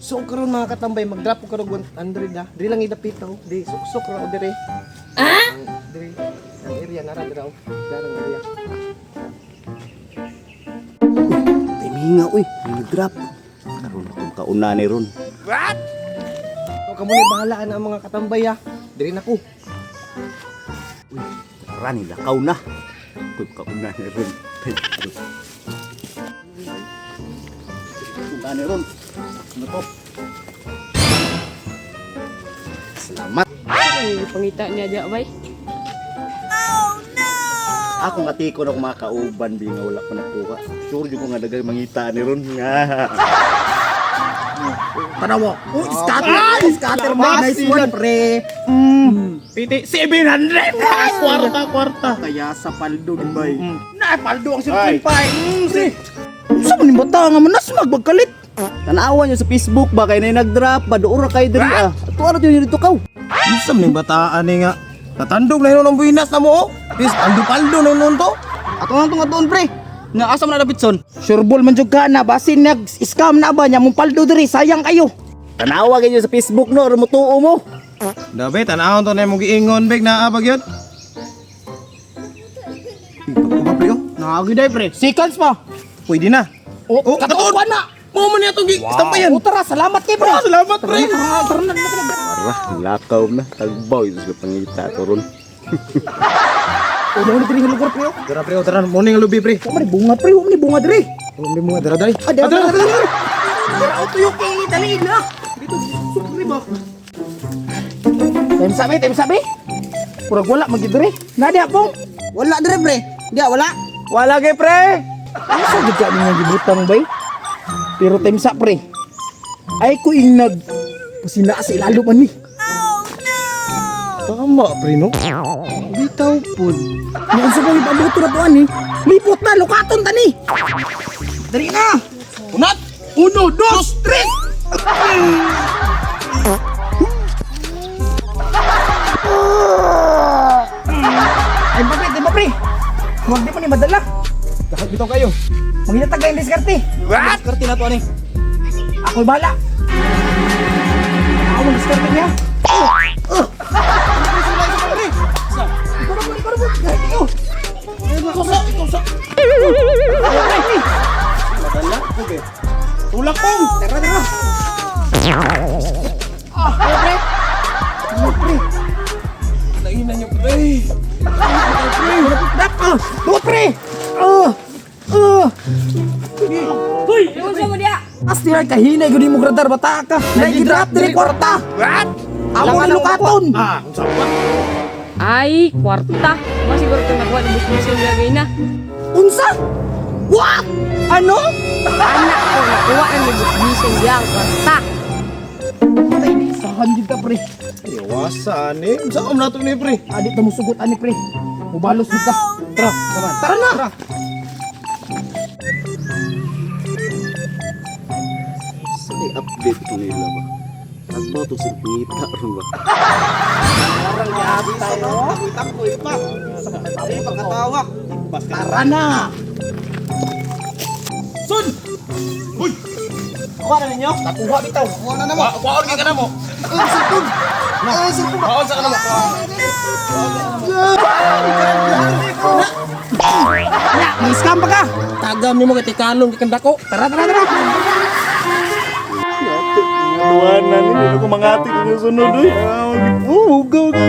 So karon mga katambay, mag-drop ko karon 100 ha. Diri lang idapit oh. Di suksok ra ko diri. Ah? Diri ang area nara dira oh. Darang area. Timinga uy, drop. Karon akong kauna ni ron. So kamo na bahala na ang mga katambay ha. Diri na ko. Uy, tara ni lakaw na. Ako'y kauna ni ron. Kauna ni ron. Ano to? Salamat. Ay, pangita niya diya, bay. Ako nga tiko na akong mga kauban bi nga wala ko nakuha. Sure jud ko nga daghay mangita ni ron nga. Tanawa. Oh, scatter. Scatter man. Nice one, pre. Piti, 700! Kwarta, kwarta. Kaya sa paldo, gibay. Na, paldo ang 0.5. Pre. Unsa man ni bata nga manas magbagkalit? Tanawan niyo sa Facebook ba kay na nag-drop ba doora kay diri ah. Ato ano dito kaw? Unsa man ning bataan ni nga. Natandog na hinon ang buhinas na mo oh. Bis, paldo-paldo na hinon to. Ato lang tong atuon, pre. Nga asa man na Davidson? Sureball man jud ka na basin nag scam na ba nya mong paldo diri sayang kayo. Tanawa gyud sa Facebook no, aron motuo mo. Dabe, tanahon to na imong giingon big naa pag yun. Uy, pre oh. Naagi day pre. Seconds pa. Pwede na. Oh, Oh, katuon na. Mo man niya itong gi-stambayan. Oh, tara, salamat kay pre. Oh, salamat pre. Tara, tara, tara, tara. Tara, lakaw na tagbaw ito sa pangita to ron. Oh, mo ni diri nga lugar pre. oh. Tara pre, oh, tara mo ning lubi pre. Wa man ni bunga pre, wa man ni bunga diri. Mo ni mga dara dai. Ah, dara, dara, dara, dara. Dara, auto yung kay dali na. Dito, sukri ba? Time sabi, time sabi. Purag wala man gid diri. Na diha pong. Wala dire pre. Diya wala. Wala kay pre. Asa gid ka nga gibutang bay? Pero time sa pre. Ay ko ingnag. Pasina sa ilalo man ni. Tama pre no. Bitaw pud. Nga unsa pa ipabuto na to ani? Lipot na lukaton ta ni. Dali na. Unat! Uno, dos, tres! Ay ba pre, di ba pre? Huwag di mo ni madala. Kahit bitaw kayo. Manginatag kayong diskarte. What? Diskarte na to ani. Ako'y bahala. Ako ang diskarte niya. Oh! Oh! Ikaw na po, ikaw na po. Kahit ikaw. Ikaw sa, ikaw sa. Ay, pre. Madala, okay. Tulak pong. Tara, tara. Ah, ay, pre. Ay, pre. Lainan niyo pre. Ah, oh, pre. Ah, ah. Hoy, unsa mo diya? As di ay kahinay gud mo gradar bata ka. Nagi-drop diri kwarta. What? Amo ni lukaton. Ah, unsa pa? Ay, kwarta. Mas siguro ito nakuha ni Busbusin gagay na. Unsa? What? Ano? Anak ko, nakuha na ni Busbusin diya ang kwarta. Patay di sahan gid ka pre. Iwasan eh. Unsa am nato ni pre? Adi ta musugot ani pre. Mubalos gid ka. Tara, tara. Tara na. Sa may update to nila ba? Tagbaw to sa pangita ron ba? Tangkoy pa. Di pagkatawa. Tara na. Sun! Uy! Kuha na ninyo? Nakuha bitaw. Kuha na namo. Kuwaon ka na mo. Ang cellphone. Ang cellphone. Kuwaon sa ka na mo. Na, may scam pa ka. Tagam nimo kay tikalong kay kandako. Tara, tara, tara. Tuwanan ni ko mangati ko sunod uy. Ah, oh, ugaw ka.